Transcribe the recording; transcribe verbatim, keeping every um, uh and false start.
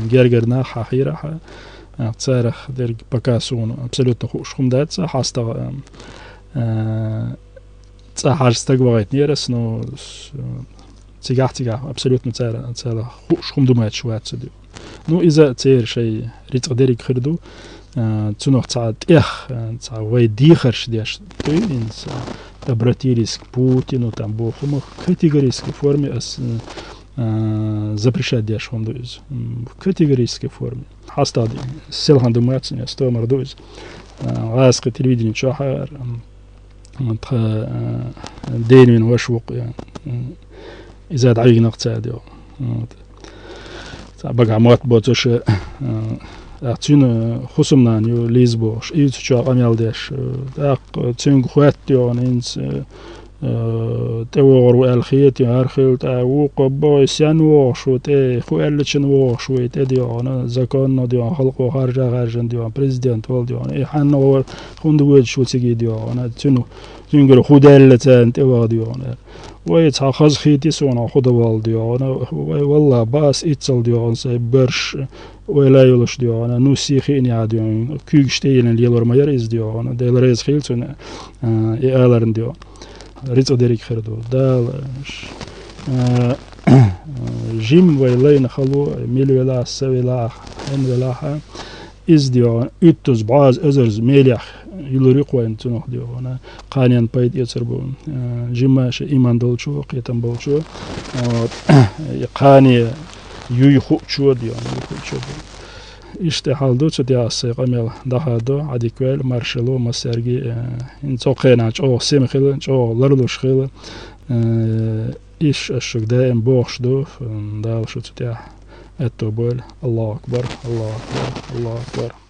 Гергара нах хьахийра хьа, а, царах дерг пока суна абсолютно хууш хӀума дац, хьастагӀа, а, а, цӀа хьажа стаг вагӀийтинера ас, но с-, цигахь-цигахь абсолютно цара, царах хууш хӀума ду мотташ вац ду. Ну, иза церан шайн рицкъа дерриг хир ду. А, цунах цхьа тӀех, а, цхьа вай дехарш деш дуй, инца обратились к Путину, там, боху хӀума в категорической форме ас, а, запрещать деш хӀума ду иза. М, в категорической форме. ХьастагӀа селхан ду мотташ, стомара ду иза. А, гӀазкхи телевидени чохь а, м, тха, а, денвин ваша вукъ, а, м, иза дӀавигнах цаьда йо. Вот. Цхьа багахь мотт боцуш, а, а, цуьнан хӀусамнана ю Лиза бохуш, и цу чохь къамел деш, а, тӀаккха цуьнга хоьтту йогӀана, хӀинца, а, тӀе вогӀур ву аьлла хета, хӀара хилла тӀе вукхо бой, сен вогӀуш ву тӀе, хӀу аьллачун вогӀуш ву и тӀе дегӀана, законно дегӀана, халкъо харжа-харжина дегӀана, президент вала дегӀана, и хьанна гӀо хӀунда воьдуш ву цига дегӀана, цуьнан, цуьнгара хӀу даьлла царна тӀе ваха дегӀана. Вай цхьа хаза хийти суна хӀу дан вала дегӀана, вай валла баас иццал дегӀана, сай барш, ойла йолуш дегӀана, ну сий хиъна яха дегӀана, куьйгаш тӀе йина лелор ма яра иза дегӀана, Дела реза хила цунна, а, и аларна дегӀана. Рицкъа дерриг хир ду. Дала, ш-, а, жим вай лайна хало, мила велахь, са велахь, хьен велахь, иза дегӀана, уьттаза, бӀозза, эзарза мелехь, юлур ю кхойна цунах дегӀана, кханенна пайда эцар бу. А, жимма ша иман долчо, кхетам болчо, вот, и кхане юй хуучо дегӀана, юй хуучо дегӀана. Иштта хьал ду, цу тӀехь ас сайн къамел дӀахадо, Ӏадика ваьлла, маршалла массаьрга, э, хӀинца цу хенахь чӀогӀа сема хила, чӀогӀа ларлуш хила. Э, иш ас шуьга даим бохуш ду, м, Дала шу цу тӀехь аьтто бойла. Аллаху акбар, Аллаху акбар, Аллаху акбар.